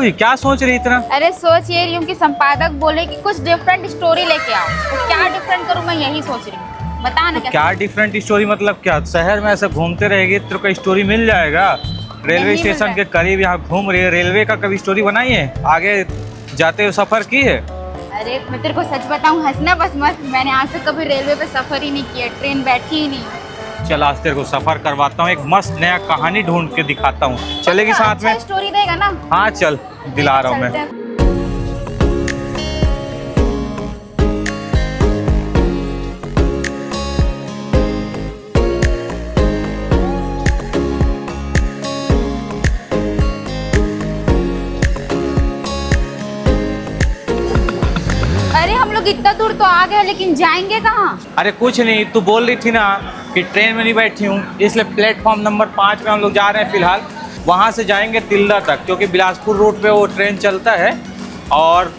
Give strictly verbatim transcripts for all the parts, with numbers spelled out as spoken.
क्या सोच रही इतना? अरे, सोच ये रही हूँ कि संपादक बोले कि कुछ डिफरेंट स्टोरी लेके आओ, तो क्या डिफरेंट करूँ, मैं यही सोच रही हूँ। बता ना, तो कैसे? क्या डिफरेंट स्टोरी, मतलब क्या? शहर में ऐसे घूमते रहेगी, तेरे को स्टोरी मिल जाएगा। रेलवे स्टेशन के करीब यहाँ घूम रही है, रेलवे का कभी स्टोरी बनाई है? आगे जाते हुए सफर की है? अरे, मैं तेरे को सच बताऊं, हंसना बस मत, मैंने आज तक कभी रेलवे पे सफर ही नहीं किया, ट्रेन बैठी ही नहीं। चल, आज तेरे को सफर करवाता हूँ, एक मस्त नया कहानी ढूंढ के दिखाता हूँ। चलेगी साथ में? स्टोरी देगा ना? हाँ, चल, दिला रहा हूँ मैं। अरे, हम लोग इतना दूर तो आ गए, लेकिन जाएंगे कहाँ? अरे, कुछ नहीं, तू बोल रही थी ना कि ट्रेन में नहीं बैठी हूँ, इसलिए प्लेटफॉर्म नंबर पाँच में हम लोग जा रहे हैं फिलहाल। वहाँ से जाएंगे तिल्दा तक, क्योंकि बिलासपुर रूट पे वो ट्रेन चलता है। और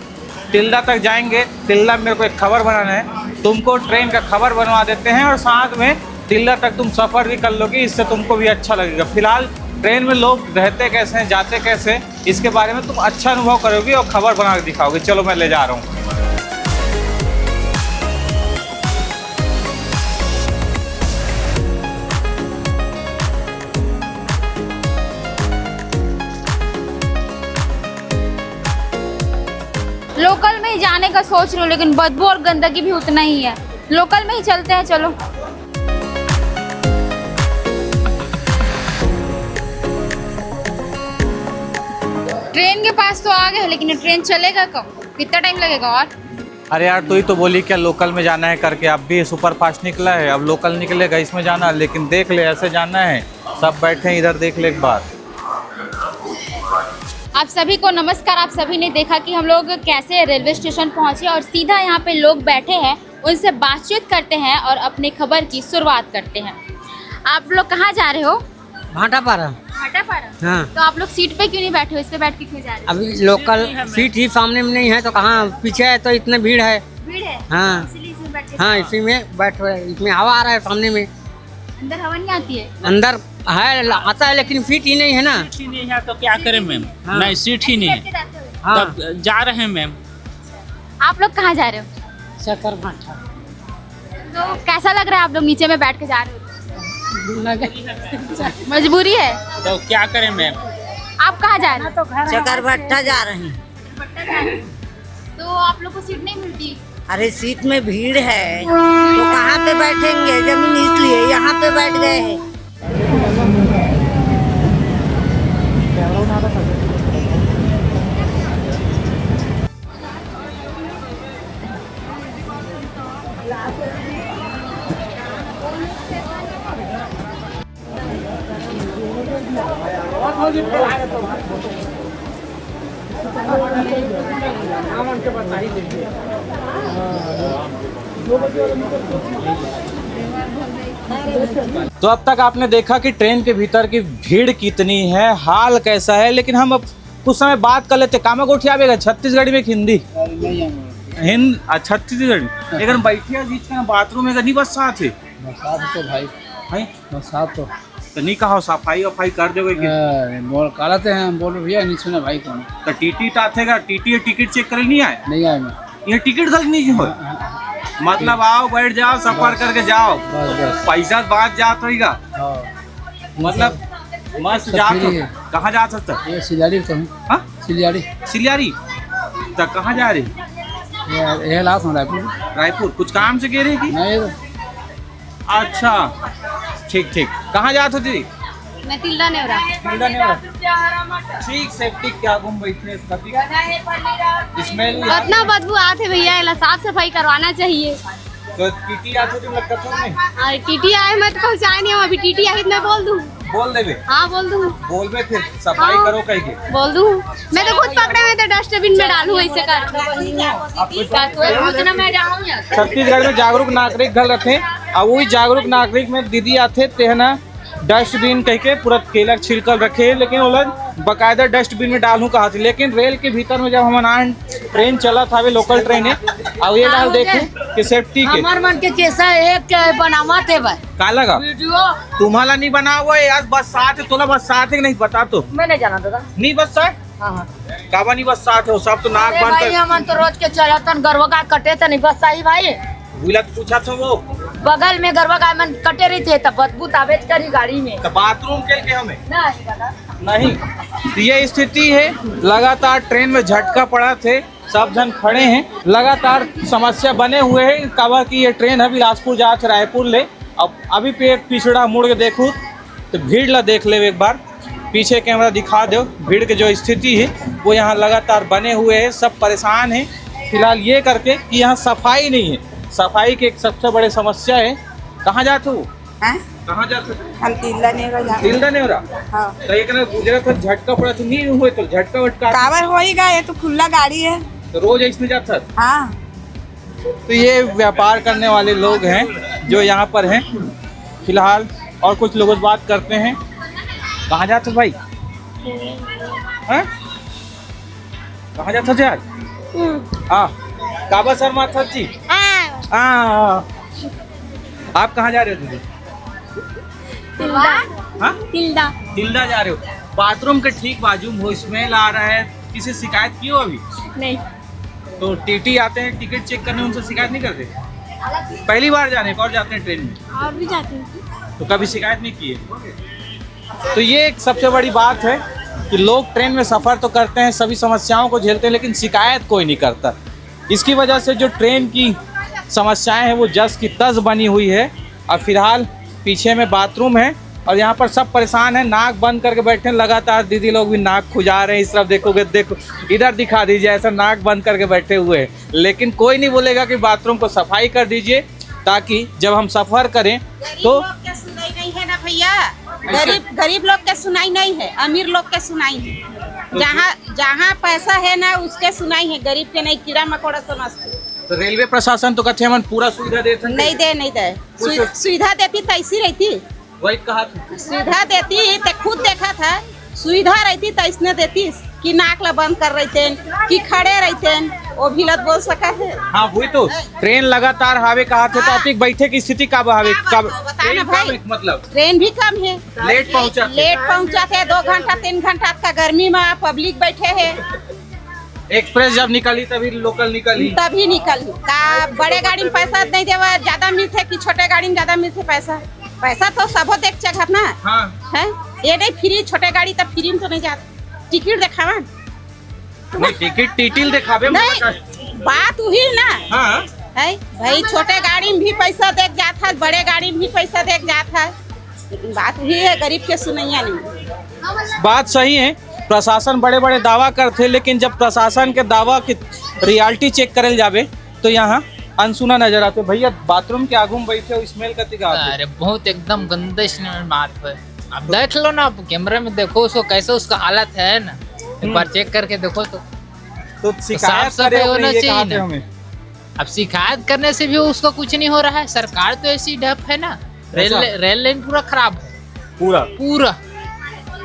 तिल्दा तक जाएंगे। तिल्दा में मेरे को एक खबर बनाना है, तुमको ट्रेन का खबर बनवा देते हैं और साथ में तिल्दा तक तुम सफर भी कर लोगे, इससे तुमको भी अच्छा लगेगा। फिलहाल ट्रेन में लोग रहते कैसे हैं, जाते कैसे हैं, इसके बारे में तुम अच्छा अनुभव करोगे और खबर बना के दिखाओगे। चलो, मैं ले जा रहा हूँ। लोकल में ही जाने का सोच रही हूँ, लेकिन बदबू और गंदगी भी उतना ही है। लोकल में ही चलते हैं, चलो। ट्रेन के पास तो आ गए हैं, लेकिन ये ट्रेन चलेगा कब? कितना टाइम लगेगा और? अरे यार, तू ही तो बोली क्या लोकल में जाना है करके। अब भी सुपर फास्ट निकला है, अब लोकल निकलेगा, इसमें जाना है। लेकिन देख ले, ऐसे जाना है, सब बैठे हैं इधर, देख ले एक बार। आप सभी को नमस्कार। आप सभी ने देखा कि हम लोग कैसे रेलवे स्टेशन पहुंचे और सीधा यहाँ पे लोग बैठे हैं, उनसे बातचीत करते हैं और अपनी खबर की शुरुआत करते हैं। आप लोग कहाँ जा रहे हो? भाटापारा। भाटापारा? हाँ। तो आप लोग सीट पे क्यों नहीं बैठे हो, इस पे बैठ के क्यों जा रहे हो? अभी लोकल सीट ही सामने में नहीं है, तो कहाँ, पीछे है तो इतने भीड़ है। भीड़ है? हाँ। इसलिए इसमें बैठ के हाँ, इसी में बैठ रहे हैं, इसमें हवा आ रहा है सामने में। अंदर हवा नहीं आती है? अंदर है, आता है, लेकिन सीट ही नहीं है ना। सीट ही नहीं है तो क्या करें मैम? हाँ। नहीं, सीट ही नहीं है। हाँ। तब जा रहे हैं मैम। आप लोग कहाँ जा रहे हो? चक्कर भाटा। तो कैसा लग रहा है आप लोग नीचे में बैठ के जा रहे हो? मजबूरी है। तो क्या करें मैम? आप कहाँ जा रहे हो? चकरभट्टा जा रहे हैं। तो आप लोग को सीट नहीं मिलती? अरे, सीट में भीड़ है तो कहाँ पे बैठेंगे, जमीन इसलिए यहाँ पे बैठ गए हैं। तो अब तक आपने देखा कि ट्रेन के भीतर की भीड़ कितनी है, हाल कैसा है, लेकिन हम अब कुछ समय बात कर लेते। कामा गोठिया आवेगा छत्तीसगढ़ी में कि हिंदी? हिंद आ, छत्तीसगढ़ी। एक बैठिया बीच का बाथरूम है, नहीं बस साथ है। बरसात तो भाई। हैं? बरसात तो। तो नहीं कहा सफाई वफाई कर देवे कि? अरे, बोल, कालते हैं, बोल भैया, नहीं सुना भाई कौन। तो टीटी तो आथे गा, टीटी ये टिकट चेक करे नहीं आए? नहीं आए मैं। ये टिकट गलत नहीं हो? हाँ, हाँ, हाँ। मतलब आओ, बैठ जाओ, सफर करके जाओ। बस, बस। पैसा बात जात होइगा। हाँ। मतलब मस्त सब जात हो। Free है। कहाँ जात हो तो? ये सिलियाड़ी तो हूँ। हाँ? सिलियाड़ी। सिलियाड़ी? तो कहाँ जा रहे? ये, ये लात हूँ रायपुर। रायपुर? कुछ काम से गए रहे कि? नहीं, ये तो अच्छा, ठीक, ठीक। कहाँ जात हो दीदी? मैं तिल्दा नेवरा। तिल्दा नेवरा। ठीक, सेफ्टी क्या गुम बैठे, कभी स्मेल भी आत उतना है। बदबू आत है भैया, एला साफ सफाई करवाना चाहिए। तो टीटी आत हो तुम लगता था नहीं? अरे, टीटी आए, मैं तो पहुँचाए नहीं हूँ, अभी टीटी आए तो मैं बोल दूँ। बोल देबे। हाँ, बोल दूँ। बोलबे फिर, सफाई हाँ। करो कह के। बोल दूँ। मैं तो खुद पकड़े हुए थे, डस्टबिन में डालूँ ऐसे कर। अब कुछ का तो है, उतना मैं जाऊँ या? छत्तीसगढ़ में जागरूक नागरिक घल रथे, अउ वही जागरूक नागरिक में दीदी आथे, तेहना डस्टबिन कह के पूरा केला छिलकल रखे हे, लेकिन ओला बकायदा डस्टबिन में डालूँ कहा थे। लेकिन रेल के भीतर में जब हमन आन, ट्रेन चलत हवे, लोकल ट्रेन है, अउ ये डाल देखो कि सेफ्टी के। हमार मन के कैसा है, एक क्या है, बनावत है भाई। का लगा? वीडियो। तुम्हाला नहीं बनावो है यार, बस साथ है, तोला बस साथ है कि नहीं, बता तो। मैं नहीं जाना दादा। नहीं बस साथ? हाँ, हाँ। काबर नहीं बस्सात हो? सब तो नाक अरे बंद भाई, कर। हमन तो रोज के चलत हन, गरवा गाय कटे त नहीं बस्साही भाई। वोला तो पूछत हो वो। बगल में गरवा गाय मन कटे रहिथे त बदबू त आबेच करही गाड़ी में। तो बाथरूम के लिए हमें नहीं दादा। नहीं। तो ये स्थिति है, लगातार ट्रेन में झटका पड़त हे, सब झन खड़े हैं, लगातार समस्या बने हुए हैं। काबर कि ये ट्रेन है बिलासपुर जात हे रायपुर ले। अब अभी पे एक पिछड़ा मुड़ के देखूँ तो भीड़ ला देख लेव एक बार, पीछे कैमरा दिखा दो। भीड़ के जो स्थिति है वो यहाँ लगातार बने हुए है, सब परेशान हैं फिलहाल ये करके कि यहाँ सफाई नहीं है। सफाई की एक सबसे बड़ी समस्या है। कहाँ जात हो? हैं? कहाँ जात हो? हम तिल्दा नेवरा जात हन। तिल्दा नेवरा? हाँ। तो एक ना गुजरत हस, झटका पड़त हे, नहीं हुए तो झटका वटका? काबर होई गा, ये तो खुला गाड़ी है। तो रोज ऐसने जात हस? हाँ। तो ये व्यापार करने वाले लोग हैं जो यहाँ पर हैं फिलहाल, और कुछ लोगों से बात करते हैं। कहाँ जात हस भाई? हैं? कहाँ जात हस यार? हम्म। हाँ, काबर शर्मात हस जी? हाँ। हाँ। आप कहाँ जा रहे हो दीदी? तिल्दा। हाँ? तिल्दा। तिल्दा जा रहे हो? बाथरूम के ठीक बाजू में वो स्मेल आ रहा है, किसी शिकायत की हो अभी? नहीं। तो टीटी आते हैं टिकट चेक करने, उनसे शिकायत नहीं करते? पहली बार जा रहे हैं, और जाते हैं ट्रेन में? और भी जाते हैं। तो कभी शिकायत नहीं की है? तो ये एक सबसे बड़ी बात है कि लोग ट्रेन में सफ़र तो करते हैं, सभी समस्याओं को झेलते हैं, लेकिन शिकायत कोई नहीं करता। इसकी वजह से जो ट्रेन की समस्याएं हैं वो जस की तस बनी हुई है। और फिलहाल पीछे में बाथरूम है और यहाँ पर सब परेशान है, नाक बंद करके बैठे हैं। लगातार दीदी लोग भी नाक खुजा रहे हैं। इस तरफ देखोगे, देखो, इधर दिखा दीजिए, ऐसा नाक बंद करके बैठे हुए हैं, लेकिन कोई नहीं बोलेगा कि बाथरूम को सफाई कर दीजिए, ताकि जब हम सफर करें तो गरीब लोग के सुनाई नहीं है ना भैया, गरीब, गरीब लोग के सुनाई नहीं है, अमीर लोग के सुनाई है। जहाँ, जहाँ पैसा है ना, उसके सुनाई है, गरीब के नहीं, कीड़ा मकोड़ा समझते। तो रेलवे प्रशासन तो कहते हैं, "हमन पूरा सुविधा देत हन।" नहीं दे, नहीं दे। कुछ सुवि-, सुविधा देती तो ऐसी रहती। वही कहा था। सुविधा देती तो खुद देखा था, सुविधा रहती तो इसने देती कि नाक ला बंद कर रहते हैं, कि खड़े रहते हैं, वो भी लत बोल सका है। हाँ, वही तो। ट्रेन लगातार हावे कहा थे, तो हाँ। अतिक बैठे की स्थिति का हावे? का कब? बताओ ना ट्रेन भाई। कम है, मतलब? ट्रेन भी कम है। लेट पहुंचा थे। लेट पहुंचा थे, दो घंटा, तीन घंटा का गर्मी में पब्लिक बैठे है। एक्सप्रेस जब निकली तभी लोकल निकली। तभी निकली। का बड़े गाड़ी में पैसा नहीं देवा, ज्यादा मिलते कि छोटे गाड़ी में ज्यादा मिलते पैसा? पैसा तो सबो देख चघत ना। हाँ। है? ये नहीं फ्री, छोटे गाड़ी तो फ्री में तो नहीं जात। टिकट देखावा। नहीं, टिकट टीटील देखावे, नहीं, मना कर। बात वही ना। हाँ। है भाई, छोटे गाड़ी में भी पैसा देख जात है, बड़े गाड़ी में भी पैसा देख जात है। बात वही है, गरीब के सुनैया नहीं। बात सही है, प्रशासन बड़े-बड़े दावा करथे, लेकिन जब प्रशासन के दावा की रियलिटी चेक करल जाबे, तो यहाँ अनसुना नजर आथे। भैया, बाथरूम के आगू में बैठे हो, स्मेल कति का आथे? अरे, बहुत एकदम गंदा स्मेल मारत है। आप देख लो ना, आप कैमरे में देखो उसको, कैसे उसका हालत है ना, एक हम्म। बार चेक करके देखो तो। तो तो साफ शिकायत सफाई करे हो, होना ये चाहिए कहा थे ना। हमें। अब शिकायत करने से भी उसका कुछ नहीं हो रहा है, सरकार तो ऐसी ढप है ना। रेल, ऐसा? रेल लाइन पूरा खराब है। पूरा? पूरा।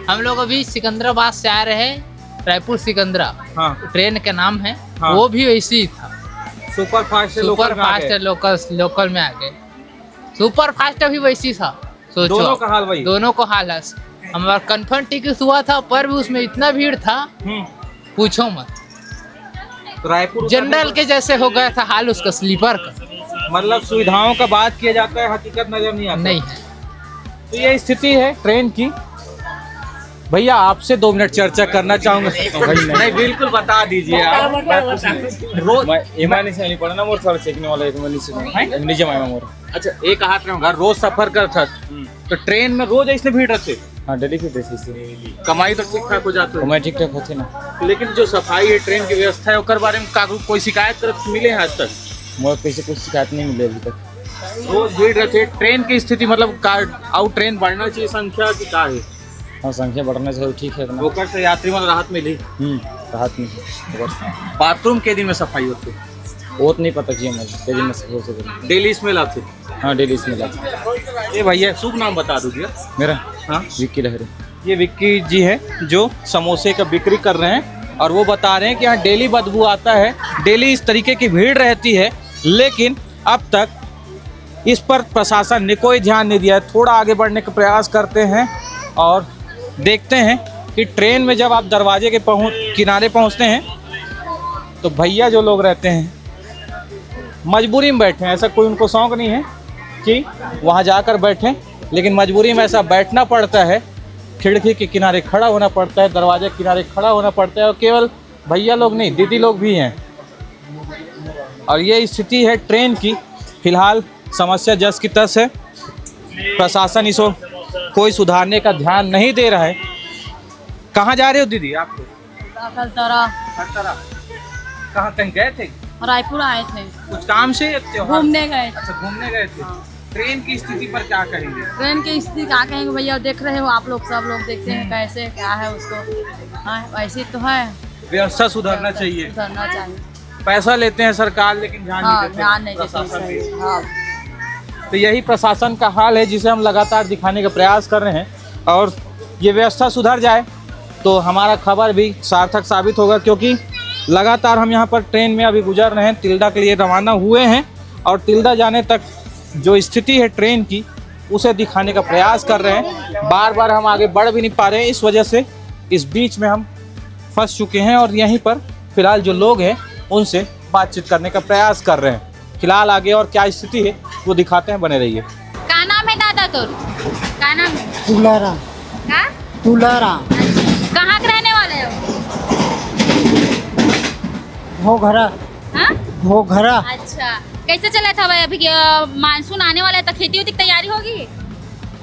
हम लोग अभी सिकंदराबाद से आ रहे हैं, रायपुर सिकंदरा। हाँ। ट्रेन का नाम है, हाँ। वो भी वैसे ही था। सुपर फास्ट से सुपर लोकल में आ फास्ट गए। है, लोकल, लोकल में आ गए। सुपर फास्ट अभी वैसे ही था। सोचो। दोनों का हाल वही। दोनों को हाल है। हमारा कन्फर्म टिकट हुआ था, पर भी उसमें इतना भीड़ था, हम्म। पूछो मत। तो रायपुर का जनरल भी के जैसे हो गया था हाल उसका, स्लीपर का। मतलब, सुविधाओं का बात किया जाता है, हकीकत नजर नहीं आता। नहीं है। तो ये स्थिति है ट्रेन की। भैया, आपसे दो मिनट चर्चा करना चाहूंगा। नहीं, बिल्कुल, बता दीजिए आप। मैं कुछ नहीं। रोज मैं इमानी से नहीं पढ़ना, मोर थोड़ा सीखने वाला है, इमानी से नहीं। हैं? निजे मायमा मोर। अच्छा, एक हाथ में होगा, रोज सफर कर था। हम्म। तो ट्रेन में रोज ऐसने भीड़ रहथे? हाँ, डेली भीड़ रहथे। कमाई तो ठीक ठाक हो जात हे? कमाई ठीक ठाक होथे ना। लेकिन जो सफाई है, ट्रेन की व्यवस्था है, ओकर बारे में का कोई शिकायत करत मिले हैं आज तक? मोर कैसे कुछ शिकायत नहीं मिले अभी तक। रोज भीड़ रहथे, ट्रेन की स्थिति मतलब का, अउ ट्रेन बढ़ना चाहिए संख्या कि का है? हाँ, संख्या बढ़ना चाहिए, ठीक है इतना। ओकर से यात्री मन राहत मिली? हम्म, राहत मिली। ओकर से। बाथरूम के दिन में सफाई होथे? वो तो नहीं पता जी हमें, के दिन में सफाई होथे। डेली स्मेल आथे? हाँ, डेली स्मेल आथे। ये भैया, शुभ नाम बता दीजिए। मेरा? हाँ। विक्की लहरी। ये विक्की जी हैं जो समोसे का बिक्री कर रहे हैं और वो बता रहे हैं कि यहाँ डेली बदबू आता है, डेली इस तरीके की भीड़ रहती है, लेकिन अब तक इस पर प्रशासन ने कोई ध्यान नहीं दिया है। थोड़ा आगे बढ़ने का प्रयास करते हैं और देखते हैं कि ट्रेन में जब आप दरवाजे के पहुँच किनारे पहुँचते हैं तो भैया जो लोग रहते हैं मजबूरी में बैठे हैं। ऐसा कोई उनको शौक नहीं है कि वहाँ जाकर बैठें, लेकिन मजबूरी में ऐसा बैठना पड़ता है, खिड़की के किनारे खड़ा होना पड़ता है, दरवाजे के किनारे खड़ा होना पड़ता है। और केवल भैया लोग नहीं, दीदी लोग भी हैं। और ये स्थिति है ट्रेन की। फिलहाल समस्या जस की तस है, प्रशासन इसको कोई सुधारने का ध्यान नहीं दे रहा है। कहाँ जा रहे हो दीदी आप लोग? अकलतरा। अकलतरा। कहाँ, कहीं गए थे? रायपुर आए थे। कुछ काम से या त्योहार? घूमने गए थे। अच्छा, घूमने गए थे। हाँ। ट्रेन की स्थिति पर क्या कहेंगे? ट्रेन की स्थिति क्या कहेंगे भैया, देख रहे हो आप लोग, सब लोग देखते हैं कैसे क्या है उसको। हाँ, ऐसे तो है। व्यवस्था सुधरना चाहिए। सुधरना चाहिए। पैसा लेते हैं सरकार, लेकिन ध्यान नहीं हाँ, देते ध्यान नहीं देते, प्रशासन भी। सही। हाँ। तो यही प्रशासन का हाल है, जिसे हम लगातार दिखाने का प्रयास कर रहे हैं। और ये व्यवस्था सुधर जाए तो हमारा खबर भी सार्थक साबित होगा, क्योंकि लगातार हम यहाँ पर ट्रेन में अभी गुजर रहे हैं, तिल्दा के लिए रवाना हुए हैं। और तिल्दा जाने तक जो स्थिति है ट्रेन की, उसे दिखाने का प्रयास कर रहे हैं। बार बार हम आगे बढ़ भी नहीं पा रहे हैं, इस वजह से इस बीच में हम फंस चुके हैं और यहीं पर फिलहाल जो लोग हैं उनसे बातचीत करने का प्रयास कर रहे हैं। फिलहाल आगे और क्या स्थिति है वो दिखाते हैं, बने रहिए। का नाम है दादा तोर? का नाम है? तुलाराम। का? तुलाराम। अच्छा, कहाँ के रहने वाले हो? घोघरा। हाँ? घोघरा। अच्छा, कैसे चलत हवय अभी? अ, मानसून आने वाला है, तो खेती उती की तैयारी होगी?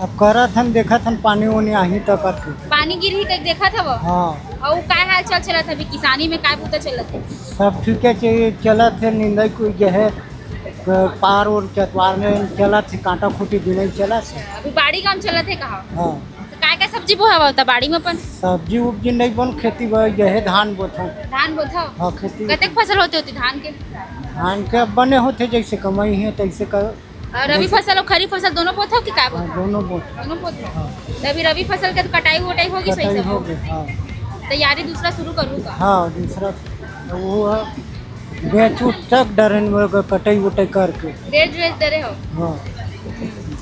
अब करत हन, देखत हन, पानी उनी आही त करके। पानी गिरही कहीं देखत हव? हाँ। अउ काय हाल चाल चलत हवे? किसानी में काय बूता चलत है? सब ठीके चे-, चलत है, निंदई कोई जे है, क-, पार और चतवार में चलत है, कांटा खूंटी बिनई चलत है। अभी बाड़ी काम चलत है कहा? हाँ। तो काय काय सब्जी बोहा हुआ होता बाड़ी में अपन? सब्जी उब्जी नहीं बन, खेती ब-, जे है धान बोथन। धान बोथा? हाँ, खेती। कतेक फसल होते होती धान के? धान के अब बने होते, जैसे कमाई है तैसे कर। और रबी फसल और खरीफ फसल दोनों बोथव कि का हाँ, बोथव? दोनों बोथव। दोनों बोथव। हाँ। तो अभी रबी फसल के तो कटाई वटाई होगी सही कटाई सब? हो गई, हाँ। तैयारी दूसरा शुरू करूँ का? हाँ, दूसरा वो है, बेच उच तक डरे न वो कटाई वटाई करके। बेच बेच डरे हो? हाँ।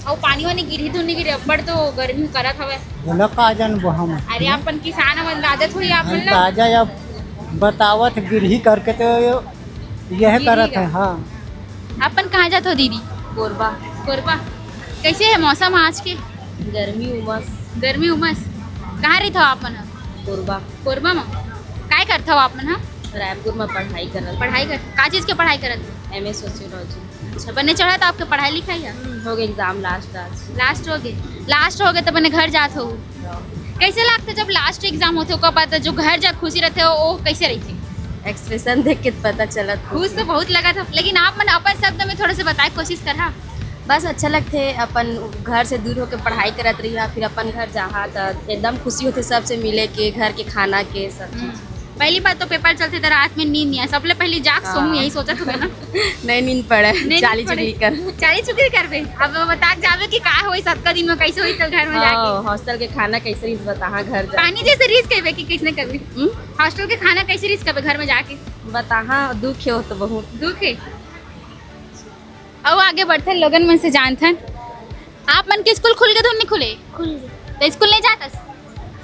और पानी वानी गिरी तो नहीं गिरी, अब्बड़ तो गर्मी करत हवे। बोला का जान वो हम। अरे अपन किसान हम, अंदाजा थोड़ी आप हम लोग। ताजा अब बतावत गिरही करके तो यह गिरही करत का। है, हाँ। अपन कहाँ जात हो दीदी? कोरबा। कोरबा। कैसे है मौसम आज के? गर्मी उमस। गर्मी उमस। कहाँ रहिथव आप मन ह? कोरबा। कोरबा म? काय करथव आप मन ह? रायपुर म पढ़ाई करत। पढ़ाई कर, का चीज के पढ़ाई करत? M A sociology. अच्छा, बने चढ़त आपके पढ़ाई लिखाई ह? हम्म, हो गए एग्जाम लास्ट आज। लास्ट हो गए? लास्ट हो गए तो बने घर जात हो। हाँ। कैसे लगता जब लास्ट एग्जाम होते, ओकर बाद जो घर जा खुशी रहते हो, वो कैसे रहते? एक्सप्रेशन देख के पता चलत खुश तो बहुत लगा था, लेकिन आप मन अपन शब्द में थोड़ा सा बताए कोशिश करहा। बस अच्छा लगथे, अपन घर से दूर होके पढ़ाई करत रहिहा, फिर अपन घर जाहा त एकदम खुशी होथे, सबसे मिले के, घर के खाना के, सब चीज। हम्म। पहली बात तो पेपर चलथे त रात में नींद नहीं आए, सबले पहले जाग सोहूं, हाँ। यही सोचत होबे ना। नहीं नींद पड़े, नहीं नींद चाली पड़े। चुगली कर। चाली चुगली करबे, अब बता जाबे कि का होई, सतका दिन में कैसे होई, तो घर में जाके। हाँ, हॉस्टल के खाना कैसे रहिस बताहा घर जाके। पानी जैसे रहिस कहबे कि कैसने करबे? हम्म? हॉस्टल के खाना कैसे रहिस कहबे घर में जाके? बताहा, दुख हे हो तो बहुत। दुख हे। अउ आगे बढ़थन, लोगन मन से जानथन। आप मन के स्कूल खुल गे धुन नहीं खुले? खुल गे। तो स्कूल नहीं जातस?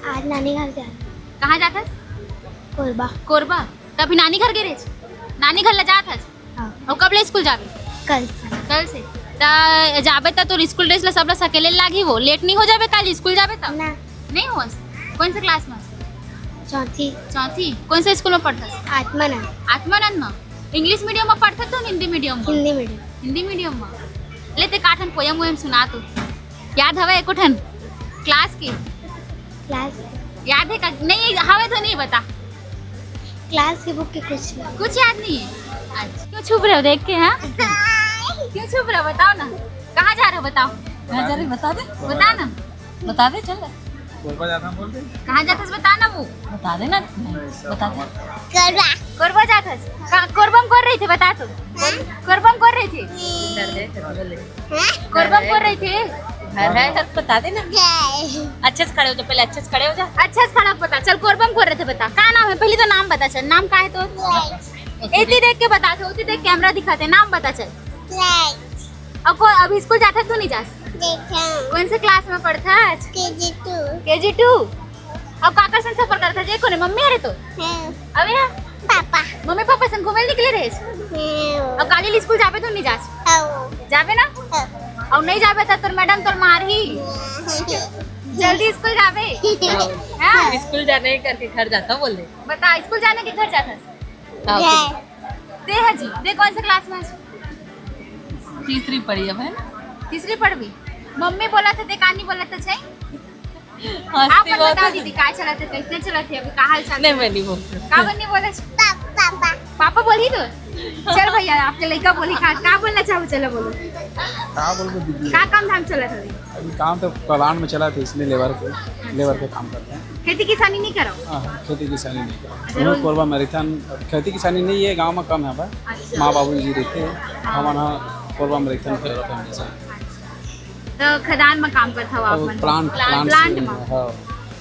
आज नानी घर जा। कहाँ जातस? कोरबा। कोरबा। तो अभी नानी घर गे रेच? नानी घर ला जातस? हाँ। अउ कब ले स्कूल जाबे? कल से। कल से। त जाबे त तोर स्कूल ड्रेस ला सब ला सकेले लागही वो। लेट नहीं हो जाबे कल स्कूल जाबे त? ना। नहीं होस? कौन से क्लास में? चौथी। चौथी? कौन से स्कूल में पढ़थस? आत्मानंद। आत्मानंद में? इंग्लिश मीडियम में पढ़थस तो हिंदी मीडियम में? हिंदी मीडियम। हिंदी मीडियम में? ले ते का ठन पोयम वोयम सुना तो। याद हवे एको ठन? क्लास के? क्लास। याद है का? नहीं, हवे तो नहीं बता। क्लास के बुक के कुछ नहीं। कुछ याद नहीं है? अच्छा, क्यों छुप रहे हो देख के, हाँ? क्यों छुप रहे हो? बताओ ना, कहाँ जा रहे हो? बताओ। कहाँ जा रहे हो? बता दे। बता ना। बता दे, चल। कोरबा जाना बोल दे। कहाँ जाता है, बता ना वो। बता दे ना। बता दे। कोरबा। कोरबा जाता है। कहाँ, कोरबा में कौन रही थे, बता तो। कोरबा में कौन रही थे? कोरबा में कौन रही थे? घर है, बता दे ना। अच्छे से खड़े हो जा, पहले अच्छे से खड़े हो जा। अच्छे से खड़ा पता चल, कोरबा में कौन रहे थे बता। का नाम है? पहले तो नाम बता चल, नाम का है तो? एती देख के बता थे, ओती देख कैमरा दिखाते, नाम बता चल। और को, अभी स्कूल जाता है तू नहीं जा? कौन से क्लास में पढ़ता है आज? के जी टू। के जी टू। अब काकर संग सफर करत हस? ए कोने मम्मी हरे तो? हम्म। अबे यार। पापा। मम्मी पापा संग घूमे निकले रहे? हम्म। अब काली स्कूल जाबे तो नहीं जास? हाँ। जाबे ना? हाँ। और नहीं जाबे तो तोर मैडम तोर मारही। हम्म। जल्दी स्कूल जाबे। हाँ। स्कूल जाने करके घर जाता बोले। बता, स्कूल जाने के घर जाता? हाँ। जय। दे है जी, दे कौन से क्लास में है? तीसरी पढ़ी अब, है ना? तीसरी पढ़बी। मम्मी बोला था, दे कानी बोला था, छै? आप हंसती मन बहुत बता है। दीदी, का चलत है, कैसे चलत है, अभी का हाल चाल नहीं, है? मैं नहीं बोल सकती। का बन नहीं बोला? पा-, पापा। पापा बोली तो? चल भैया, आपके लड़का बोली, का, का बोलना चाहो, चलो बोलो। का बोलबो दीदी? का काम धाम चलत है अभी? अभी काम तो प्लांट में चलत है, इसमें लेबर के, लेबर के काम करते हैं। खेती किसानी नहीं करो? हाँ, हाँ, खेती किसानी नहीं करो। अच्छा, हम लोग रोज कोरबा मैराथन, खेती किसानी नहीं है, गांव में कम है बा। अच्छा। माँ बाबू जी रहते हैं, हाँ। हमन ह कोरबा मैराथन के तरफ हमेशा। तो खदान में काम करत हव आप मन? प्लांट, प्लांट प्लांट से, में? हाँ।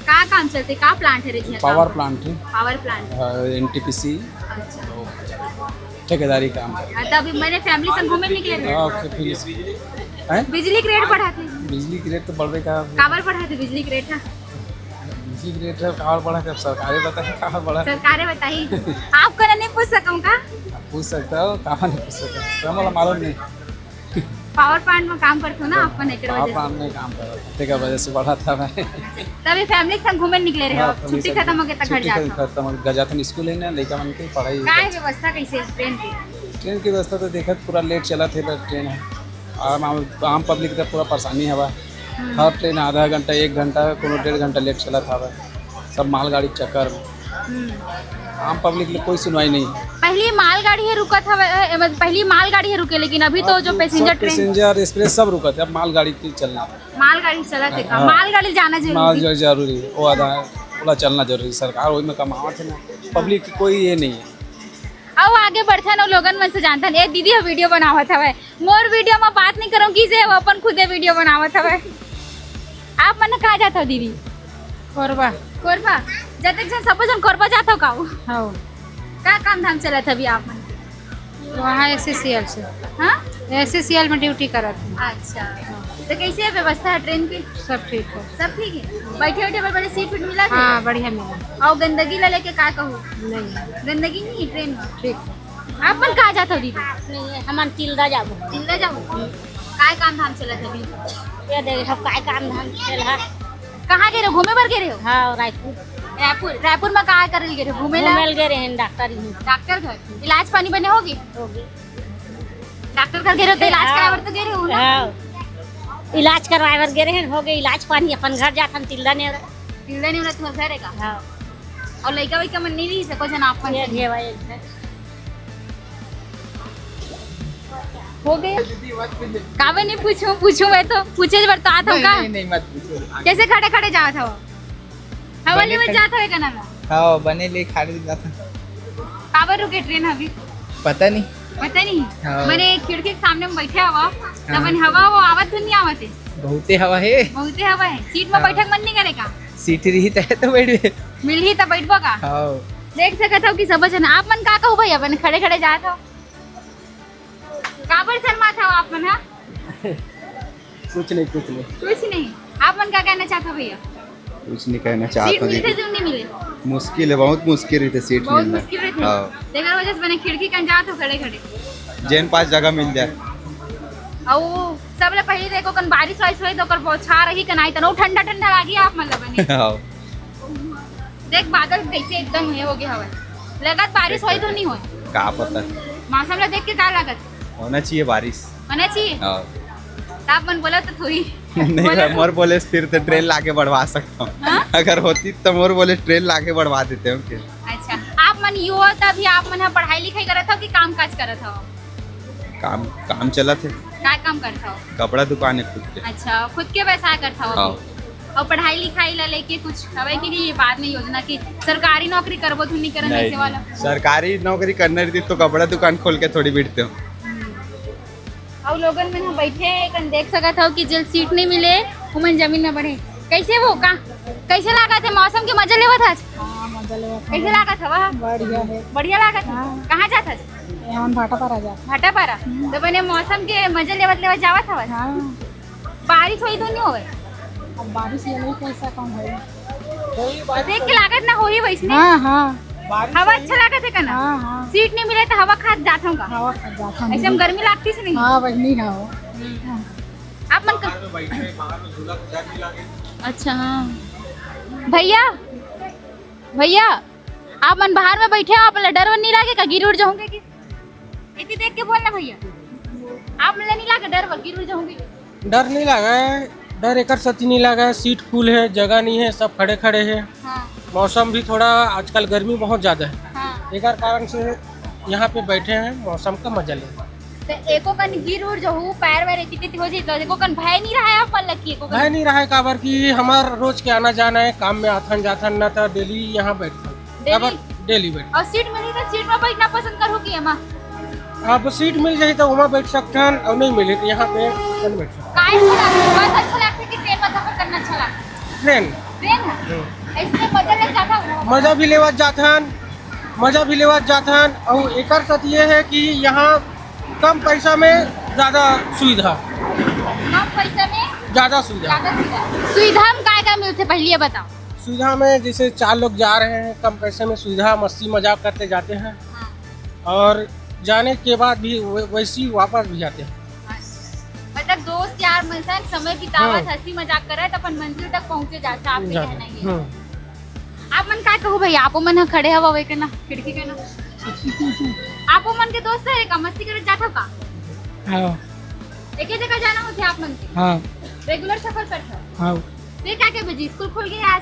का काम चलते? का प्लांट है रे जी? पावर प्लांट है। Power plant. हाँ, एनटीपीसी। अच्छा। ठेकेदारी काम। हाँ, तो अभी मैंने फैमिली संग घूमे निकले रहे। हाँ, ओके, फिर हैं? बिजली के रेट बढ़ा थे। बिजली के रेट तो बढ़बे का। काबर बढ़ा थे बिजली के रेट, हाँ? बिजली के रेट है, काबर बढ़ा थे, अब सरकारे बताही, काबर बढ़ा थे। सरकारे बताही। आप करा नहीं पूछ सकूँ का? आप पूछ सकता हो, काबर नहीं पूछ सकता? तो मोला मालूम नहीं। पावर प्लांट में काम करत हो ना, हाँ, अपन एकर पावर वजह से। प्लांट में काम करत हो, तेकर वजह से बढ़ा था मैं। तभी फैमिली संग घूमे निकले रहे हो, हाँ, आप फैमिली छुट्टी संग खत्म हो गया था घर छुट्टी जाता हो? खत्म हो गया, जाथन स्कूल है ना, लइका मन के पढ़ाई का होता है। व्यवस्था कैसे है ट्रेन की? ट्रेन की व्यवस्था तो देखत पूरा लेट चलत है, बट ट्रेन है। आम, आम, आम पब्लिक तो पूरा परेशानी हवा। हम्म। हर ट्रेन आधा घंटा, एक घंटा, कोनो डेढ़ घंटा लेट चलत हवा, सब मालगाड़ी के चक्कर में। हम्म। आम पब्लिक ले कोई सुनवाई नहीं है। पहली मालगाड़ी है रुकत हवे, ए, मतलब, पहली मालगाड़ी है रुके, लेकिन अभी तो अब जो सब पैसेंजर ट्रेन, पैसेंजर एक्सप्रेस सब रुकत है, अब मालगाड़ी की चलना। मालगाड़ी चलत है का? हाँ। मालगाड़ी जाना जरूरी। मालगाड़ी जरूरी है, वो आधा है, ओला चलना जरूरी। सरकार वही में कमावत है ना, पब्लिक की कोई ये नहीं है। अब आगे बढ़थन, अउ लोगन मन से जानथन। ए दीदी ह वीडियो बनावत हवय, मोर वीडियो म बात नहीं करव किसे, वो अपन खुदे वीडियो बनावत हवय। आप मन कहाँ जात हो दीदी? कोरबा। कोरबा? जतेक झन सबो झन कोरबा जात हो का? हाँ। का काम धाम चलत हवे आप मन के? वहाँ एससीसीएल से। हाँ? एससीसीएल में ड्यूटी करत हूँ। अच्छा। तो कैसे है व्यवस्था है ट्रेन की? सब ठीक है। सब ठीक है? बैठे बैठे बड़े बड़े सीट वीट मिला था? हाँ, बढ़िया मिला। और गंदगी ला लेके का कहू? नहीं। गंदगी नहीं है ट्रेन में? ठीक है। आप मन कहाँ जात हो दीदी? नहीं, हमन तिल्दा जाबो। तिल्दा जाबो? हम्म। काय काम धाम चलत है अभी? ये देख, हम काय काम धाम चल है। कहाँ गए रहो? घूमे बर गए रहो? हाँ, रायपुर। रायपुर, रायपुर में कहाँ करे गए रहो? घूमे ला? घूमे ला गए रहे हैं, डॉक्टर ही। डॉक्टर घर? इलाज पानी बने होगे? होगे। डॉक्टर घर गए रहो तो इलाज हाँ। कराए बर तो गए रहो ना? हाँ। इलाज करवाए बर गए रहे हैं, होगे इलाज पानी, अपन घर जाथन तिल्दा नेवरा। तिल्दा नेवरा तुम्हार घर है का? हाँ। और लइका वइका मन नहीं रही सको जना आप मन ये संग? घेवा एक घर। हो गए। काबर नहीं पूछूं, पूछूं मैं तो, पूछे बर तो आत हूँ नहीं, का? नहीं, नहीं, मत पूछो। कैसे खड़े खड़े जात हो? हवा बने लेवत खड़े जात हो का ना? हाँ, बने ले खड़े जात हूँ। काबर रुके ट्रेन अभी? पता नहीं। पता नहीं। हाँ। मैंने खिड़की के सामने में बैठे हवा, हाँ। तब हवा वो आवत तो नहीं आवत है? बहुते हवा है। बहुते हवा है। सीट में हाँ। बैठक मन नहीं करे का? सीट रही तय तो बैठबे। मिलही त बैठबो का? हाँ। देख सकत हो कि सब झन, आप मन का कहू भैया, अपन खड़े खड़े जात हो, काबर शर्मात हो आप मन, हाँ? कुछ नहीं, कुछ नहीं। कुछ नहीं। आप मन का कहना चाहत हो भैया? कुछ नहीं कहना चाहत सीट हो मिलते दीदी। जो नहीं मिले? मुश्किल है, बहुत मुश्किल रहते सीट बहुत मिलना। मुश्किल रहते। हाँ। तेकर वजह से मैंने खिड़की कन जात हो खड़े खड़े। जेन पास जगह मिल जाए। अउ सबले पहले देखो कन बारिश वारिश होई तो ओकर बौछार रही कनाई तनो ठंडा ठंडा लागी आप मन ल बने। हाँ। देख बादल कैसे एकदम हे हो गए हवे, लगत बारिश होई तो नहीं होई। का पता। मौसम ला देख के का लागत? होना चाहिए बारिश। होना चाहिए। हाँ। त आप मन बोला तो थोड़ी। नहीं बोला भाई, तो मोर बोले फिर तो ट्रेन लाके बढ़वा सकता हूँ। हाँ? अगर होती तो मोर बोले ट्रेन लाके बढ़वा देते हो। अच्छा, आप मन युवा त अभी आप मन ह पढ़ाई लिखाई करत हो कि काम काज करत हो? काम, काम चलत हे। काय काम करत हो? कपड़ा दुकान है खुद के। अच्छा, खुद के व्यवसाय करत हो हाँ। अभी? और पढ़ाई लिखाई ला लेके कुछ हवे कि नहीं, ये बाद में योजना की सरकारी नौकरी करबो धुन नहीं करन नहीं, ऐसे वाला? सरकारी नौकरी करना रहती तो कपड़ा दुकान खोल के थोड़ी बैठते हो। अउ लोगन मन ह बैठे हे, कन देख सकत हव कि जेल सीट नहीं मिले, उमन जमीन में बढ़े। कैसे वो का, कैसे लागत हे मौसम के मजा लेवत हस? हाँ, मजा लेवत हस। कैसे लागत हवा? बढ़िया है। बढ़िया लागत हे। हाँ। कहाँ जात हस? यहाँ भाटापारा जात। भाटापारा। हम्म। तो बने मौसम के मजा लेवत लेवत जावत हवस? हाँ। बारिश होई तो नहीं होवे? अब बारिश ये नहीं कैसा कम है। देख के लागत ना होही वैसने। हाँ, हाँ। हवा अच्छा लागत हे का ना? हाँ, हाँ। सीट नहीं मिले तो हवा खात जात हूँ का? हवा खात जात हूँ। ऐसे में गर्मी लागती से नहीं? हाँ, बहिनी, हाँ। हम्म। आप मन क- बाहर में बैठे, बाहर में झूला झूला भी लागे। अच्छा, हाँ। भैया, भैया, आप मन बाहर में बैठे हो, आप ला डर वर नहीं लागे का? गिर उड़ जाऊंगे कि? इतनी देख के बोलना भैया, आप मन ला नहीं लागे डर वर, गिर उड़ जाऊंगे? डर नहीं लगा है, डर एकर सती नहीं लगा है, सीट फुल है, जगह नहीं है, सब खड़े खड़े हैं। हाँ। मौसम भी थोड़ा आजकल गर्मी बहुत ज़्यादा है, हाँ। एकर कारण से यहाँ पे बैठे हैं, मौसम का मजा ले। तो एको कन गिर उड़ जहू, पैर वैर एती तेती हो जाई, तो एको कन भय नहीं रहा है आप मन लगी, एको कन भय नहीं रहा है, काबर कि हमार रोज के आना जाना है, काम में आथन जाथन, ना तो डेली यहाँ बैठथन। डेली? काबर डेली बैठ। और सीट मिली तो सीट में बैठना पसंद करो कि एमा? अब सीट मिल जाही तो वहाँ बैठ सकथन, और नहीं मिली तो यहाँ पे अपन बैठ सकथन। काय अच्छा लगथे? बस अच्छा लगथे कि ट्रेन में सफर करना अच्छा लगथे? ट्रेन। ट्रेन में? हम्म। ऐसे मजा ले जाता हूँ। मजा भी लेवत जाथन, मजा भी लेवत जाथन, और एकर साथ ये है कि यहाँ कम पैसा में ज़्यादा सुविधा। कम पैसा में ज़्यादा सुविधा। ज़्यादा सुविधा। सुविधा में काय काय मिलथे, पहले ये बताओ। सुविधा में जैसे चार लोग जा रहे हैं, कम पैसे में सुविधा, मस्ती मजाक करते जाते हैं। हाँ। और जाने के बाद भी वै-, वैसे ही वापस भी जाते हैं। अच्छा। मतलब दोस्त यार मन संग समय बितावत, हाँ। हंसी मजाक करत अपन मंजिल तक पहुंचे जाता, आपके जा-, कहना ये है। हम्म। आप मन का कहू भैया, आपो मन ह खड़े हवा, वे के ना, खिड़की के ना। आपो मन के दोस्त है का, मस्ती करत जात हो का? हाँ। एके जगह जाना होथे आप मन के? हाँ। रेगुलर सफर करत हो? हाँ। फिर का के बजे स्कूल खुल गए आज?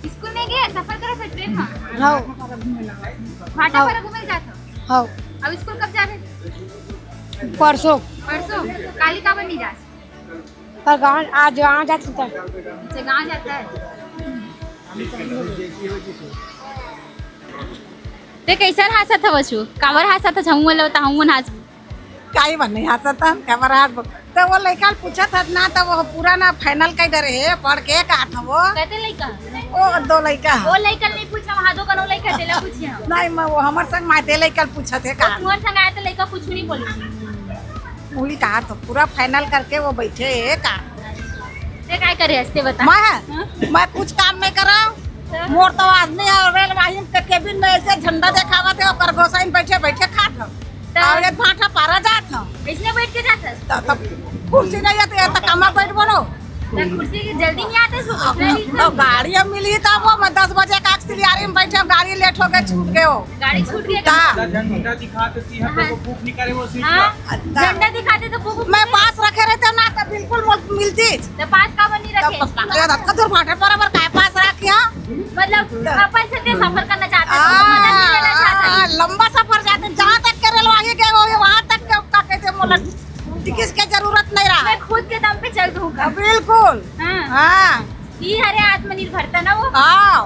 स्कूल नहीं गए, सफर करत हो ट्रेन में? हाँ। भाटा हाँ। पर घूमे जात हो? हाँ। अब स्कूल कब जाबे? परसों। परसों? काली काबर नहीं जात? पर गाँव, आज गाँव जात होता। अच्छा, गाँव जाता है। ते कैसन हासत हवस? काबर हासत हस? हमू मन ल बता, हमू मन हासबो। काई बर नहीं हासत हन, काबर हासबो? त वो लइका ल पूछत हस ना, त वो पूरा ना फाइनल कई डरे हे, पढ़ के का आत हवो। कते लइका? ओ, दो लइका। वो लइका ल नहीं पूछा, वहाँ दो कनो लइका, तेला पूछिए हम। नहीं, मैं वो हमर संग माते लइका ल पूछत हे का। तुम्हार संग आए तो लइका कुछ नहीं बोले। उही कहा तो पूरा फाइनल करके वो बैठे हे का। ते काय करे हस ते बता। मैं? हाँ? मैं कुछ काम नहीं करा। तो? मोर तो आदमी है रेलवाही के केबिन में ऐसे झंडा देखावत है, ओकर गोसाइन बैठे बैठे खात हम। तो? और एक भाटा पारा जात हम। इसने बैठ के जात हस? तो, तो कुर्सी नहीं है तो ये तो कमा बैठ बनो। तो कुर्सी की जल्दी नहीं आते सो बैठना नहीं तो था। गाड़ी अब मिली तब वो मैं दस बजे का सिलियारी में बैठे हम, गाड़ी लेट हो गए, छूट गए हो। गाड़ी छूट गई। का? झंडा दिखा देती है, हाँ। तो वो बुक नहीं करे वो सीट हाँ। का। झंडा दिखाते तो बुक मैं नहीं। पास रखे रहते ना, तो बिल्कुल वो मिलती। तो पास का बनी तब रखे? पता नहीं था, कदर भाटा पर अबर काय पास रखिया? मतलब, तो अपन से ते सफर करना चाहते हैं, तो मदद नहीं लेना चाहते हैं। आ, लंबा सफर जाते, जहाँ तक के रेलवाही गए हो, वहाँ तक के का कहते हैं, मोला टिकट के जरूरत नहीं रहा। मैं खुद के दम पे चल दूंगा। बिल्कुल। हाँ। हाँ। ई हरे आत्मनिर्भरता ना वो। हाँ।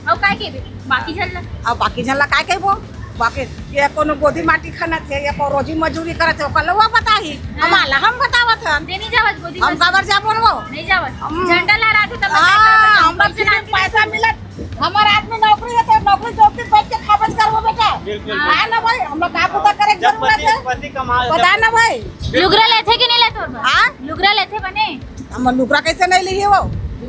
अउ काय कहिबे? बाकी झन ला। अब बाकी झन ला काय कहिबो? बाकी ये कोनो गोदी माटी खनत हे, ये कोनो रोजी मजूरी करत हे, ओकर लउवा बताही। हाँ। हमार ला हम बतावत हन। ते नहीं जावत गोदी हम मजूरी। काबर जाबो न वो? नहीं जावत। हम झंडा लहराथे तब हाँ, बताए हम बर बस सिर्फ पैसा मिलत। हमार आदमी नौकरी हे तो नौकरी जोर के बैठ के खाबच करबो बेटा। बिल्कुल। हाँ ना भाई, हम लोग का बुता करे के जब जरूरत पति, हे? पति कमा, बता जब ना भाई। लुगरा लेथे कि नहीं लेथे तोर बर? हाँ? लुगरा लेथे बने? हम लुगरा कैसे नहीं लिही वो?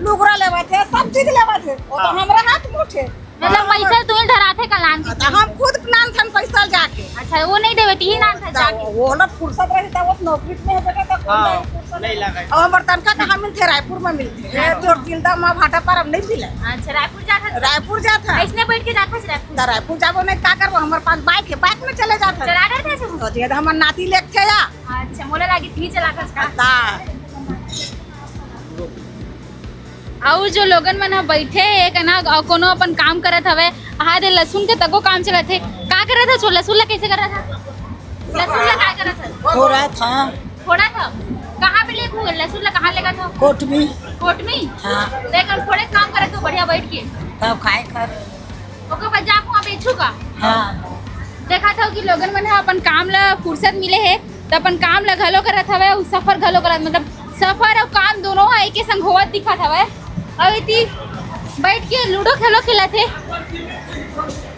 लुगरा लेवत हे, सब चीज लेवत हे। वो तो हाँ। हमरा हाथ मुठे। मतलब हाँ। पैसा तू ही धराथे का लान के? तो हम खुद लान थन पैसा जाके। अच्छा, वो नहीं देवे, तीही लान थन तो जाके। वो ना फुर्सत रही था, वो नौकरी में है बेटा, तो कौन हाँ, जाए फुर्सत? नहीं लगा। अब हमर तनखा कहाँ मिलथे? रायपुर में मिलथे। ये हाँ। तोर दिलदा माँ भाटा पर हम नहीं मिले। अच्छा, रायपुर जात हस? रायपुर जात हस। ऐसने बैठ के जात हस रायपुर? तो रायपुर जाबो नहीं, का करबो? हमर पास बाइक हे, बाइक में चले जात हस। चला डरथे तू? तो जे हमर नाती लेके या। अच्छा, मोला लागी तीही चलाथस का? ता। अउ जो लोगन मन ह बइठे हे, एक ना, अउ कोनो अपन काम करत हवय, हाय दे लहसुन के तको काम चलत हे। का करत हस? लहसुन ला कैसे करत हस? लहसुन ला काय करत हस? थोड़ा था। थोड़ा था? कहाँ पे ले घूम? लहसुन ला कहाँ लेगा था? कोटमी। कोटमी? हाँ। देख, हम थोड़े काम करत हो बढ़िया बैठ के। तब खाए खा रहे। ओकर बाद जाके वहाँ बेचू का? हाँ। देखत हव कि लोगन मन ह अपन काम ल फुर्सत मिले हे, त अपन काम ल घलो करत हवय, अउ सफर घलो करत, मतलब सफर अउ काम दोनों ह एके संग होवत दिखत हवय। अउ एती बैठ के लूडो खेलो खेलत हे।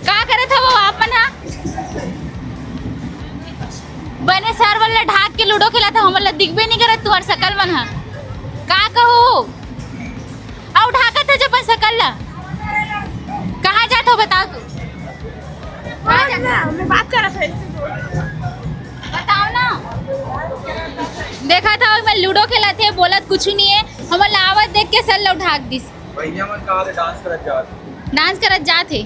का करत हव आप मन ह? बने सर वाला ढाक के लूडो खेलत हव, हमन ल दिखबे नइ करत तुहर सकल मन ह। का कहू? अउ ढाकत हे जब अपन सकल ल। तो बताओ तू। हाँ, मैं बात कर रहा था इससे। बताओ ना। देखा था, मैं लूडो खेलत हे, बोलत कुछ नहीं है। हमन ला आवत देख के सर ला उठा के दिस। भैया मन कहा थे डांस करत जात। डांस करत जात हे।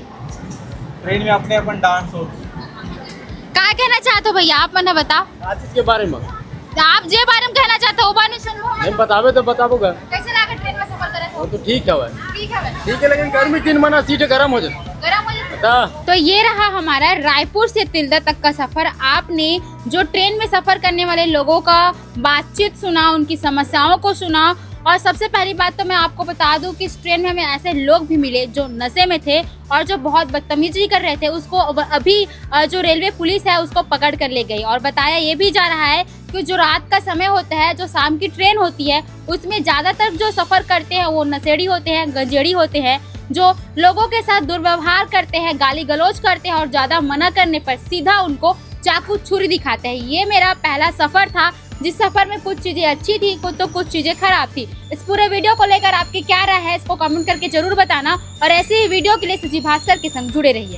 ट्रेन में अपने अपन डांस हो। का कहना चाहत हो भैया, आप मन बताओ। आज इसके बारे में। तो आप जे बारे में कहना चाहते हो, वो बारे में सुनबो हम। नहीं बतावे तो बताबो का। कैसे लागे ट्रेन में सफर करे? वो तो ठीक है भाई। ठीक है भाई। ठीक है, लेकिन गर्मी दिन मना सीट गरम हो जाए। गरम हो जाए। बता। तो ये रहा हमारा रायपुर से तिल्दा तक का सफर। आपने जो ट्रेन में सफर करने वाले लोगों का बातचीत सुना, उनकी समस्याओं को सुना। और सबसे पहली बात तो मैं आपको बता दूं कि इस ट्रेन में हमें ऐसे लोग भी मिले जो नशे में थे और जो बहुत बदतमीजी कर रहे थे। उसको अब-, अभी, अ, जो रेलवे पुलिस है, उसको पकड़ कर ले गई। और बताया ये भी जा रहा है कि जो रात का समय होता है, जो शाम की ट्रेन होती है, उसमें ज़्यादातर जो सफ़र करते हैं वो नशेड़ी होते हैं, गंजेड़ी होते हैं, जो लोगों के साथ दुर्व्यवहार करते हैं, गाली गलौज करते हैं और ज़्यादा मना करने पर सीधा उनको चाकू छुरी दिखाते हैं। ये मेरा पहला सफ़र था, जिस सफ़र में कुछ चीज़ें अच्छी थी, कुछ तो कुछ चीज़ें ख़राब थी। इस पूरे वीडियो को लेकर आपकी क्या राय है, इसको कमेंट करके ज़रूर बताना और ऐसे ही वीडियो के लिए सजी भास्कर के संग जुड़े रहिए।